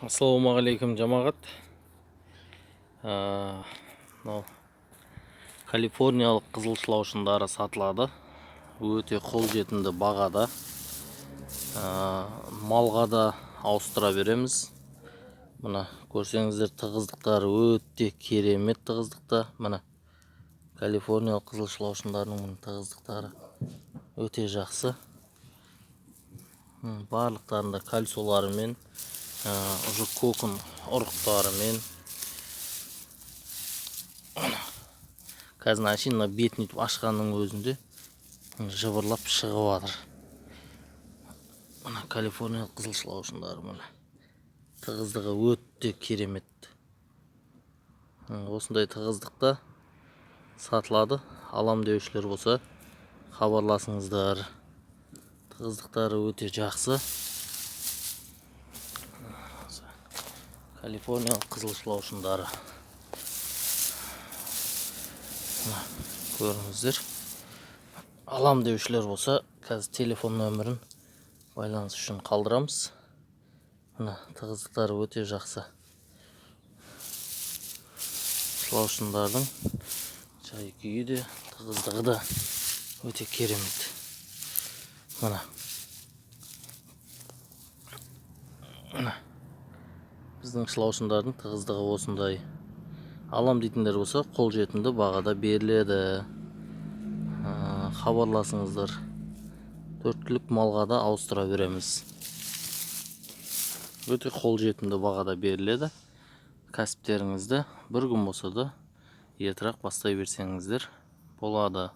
Ассалаумағалейкум, жамағат. Мынау калифорниялық қызыл шылаушындары сатылады. Өте қолжетімді бағада. Малға да ауыстыра береміз. Мына көрсеңіздер, тығыздықтары өте керемет тығыздықта. Мына калифорниялық қызыл шылаушындарының мына тығыздықтары өте жақсы. Барлықтарында кальциоларымен, уже кокон ұрықтарымен. Қазір әшейін мына бетін өйтіп ашқанның өзінде жыбырлап шығып жатыр. Мына калифорниялық қызыл шылаушындары, мына тығыздығы өте керемет. Осындай тығыздықта сатылады. Алам деушілер болса, хабарласыңыздар. Тығыздықтары өте жақсы. Калифорниялық қызыл шылаушындары. Мына көріңіздер. Алам деушілер болса, қазір телефон нөмірін байланыс үшін қалдырамыз. Мына тығыздықтары өте жақсы. Шылаушындардың жай күйі де, тығыздығы да өте керемет. Мына. Мына. Біздің шылаушындардың тығыздығы осындай. Алам дейтіндер болса, қолжетімді бағада беріледі. Хабарласыңыздар. Төрттілік малға да ауыстыра береміз. Өте қолжетімді бағада беріледі. Кәсіптеріңізді бір күн болса да ертерек бастай берсеңіздер болады.